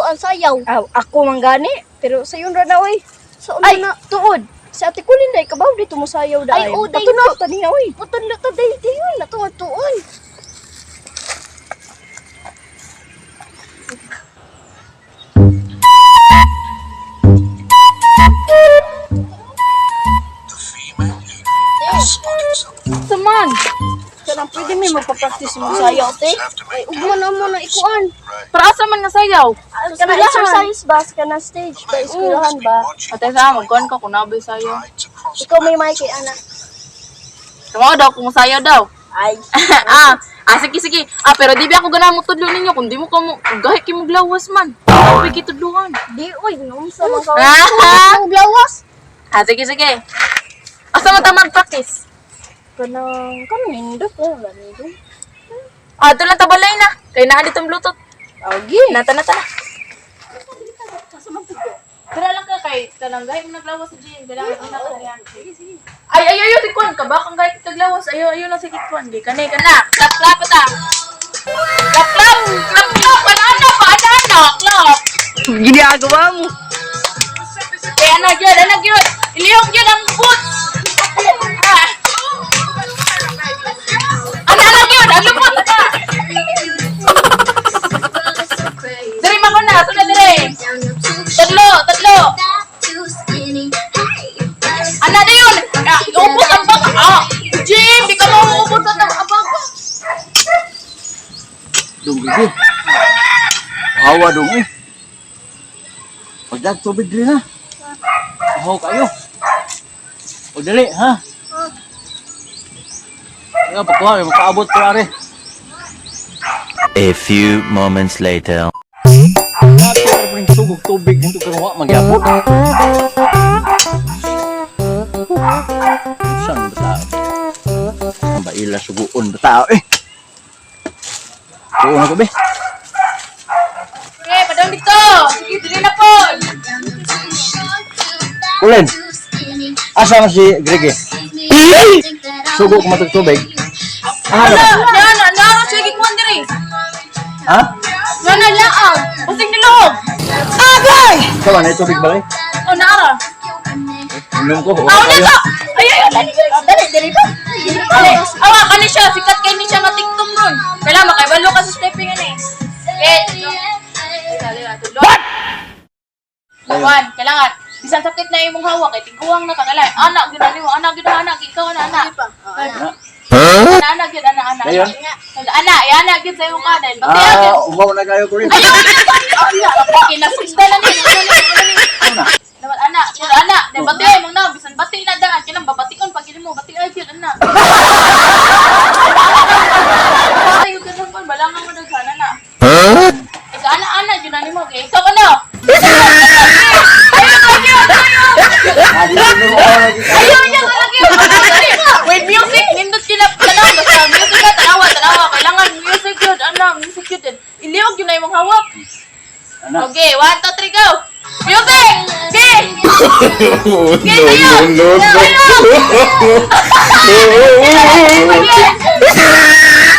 kuan sayaw. Ah, ako man gani, pero sayon ra na oy. Sa Ay, una na tuod. Sa Ate Kulin day kabaw dito mo sayaw Ay, dai. oh, day. Patudlo ta niya oy. Putudlo ta day dayon na to tuon. Saman. Kanang pwede may magpa-practice mo sayaw te. Ay, ugma na mo na ikuan. Para asa man nga sayaw? Kana exercise ba sa kana stage ba eskwelahan ba? Ate sa magkuan ka kung nabi sayaw. Ikaw may mic kay ana. Tumaw daw kung sayaw daw. Ay, Ah, sige sige. Ah, pero di ba ako ganahan mo tudlo ninyo kung di mo ka mo kung gahi kay mo glawas man. Ako kitudluan. di oy, unsa man ka? Ah, Ang glawas. ah, sige sige. Asa man ta mag-practice? Kanang kanang nindot na wala nindot. Ah, ito lang tabalay na. Kay naa ditong Bluetooth. Agi. Nata nata na. Tara lang ka kay kanang gahi mo naglawas sa gym. Kailangan mo na kaniyan. Ay ay ay si Kwan ka ba kang gahi kita naglawas. Ayo ayo na si Kwan. Gi kani kana. Clap clap ta. Clap clap. Clap clap. Ana ana pa ana ana clap. Ginagawa mo. Kay ana gyud ana gyud. Ilihok gyud ang boots. Ah. Ana ana gyud ang lupot ka. Diri man ko na, sunod diri. Tatlo, tatlo. Ana na yun! Ah, ubos ang bag! Ah! Jim, di ka mauubos ang bag! Dong gigi. Hawa dong eh. Pagdag tubig diri na. Aho kayo. O dali ha. Nga pagkuha, may makaabot ko are. A few moments later. Nato ka rin sugog tubig hinto ka wa magyapon. Saan ba tao? Ang baila suguon ba tao eh? Suguon ako be. Okay, padang dito! Sige, dili na po! Kulin. Asa man si Greg eh? Sugo ko matag tubig. Ah, Ala, ano? na, na, na, sige, kuhan diri! Ha? Na, na, laang! Pusing niloob! Ikaw na tubig ba eh? Oh, naara! Inom ko. Ah, ulit to! Ay, ay, ay, dali, dali, Dali dali ba? dali! Awa, kani siya, sikat kay ni siya nga TikTok ron. Kailangan makaibalo ka sa stepping ano eh. Okay, What? One, kailangan. Bisan sakit na imong hawak kay tiguang na ka kailangan. Anak gyud ani mo, anak gyud anak, ikaw na anak. Ana ana gyud ana ana. Dayon? Ana, ana gyud sa imong kanan. Bati Ah, umaw na kayo ko rin. Ayaw na Kinasista na ni. Ano na? Dapat ana, gyud ana, dahil bati ay mong na bisan bati na daan kinang babation pag mo bati ay gyud ana. Ay, gyud kan balangan mo daghan ana. Ikaw ana ana gyud ani mo kay ikaw ano? Ayaw gyud ayaw. Ah, di ko na Ayaw niya lagi. With music, nindot sila tanaw basta music ka tanawa tanawa kailangan music yun ana music yun. Iliog yun na imong hawak. Ana. Okay, 1 2 3 go. Music! Okay! Okay, tayo! No, no, Tayo! no. Okay.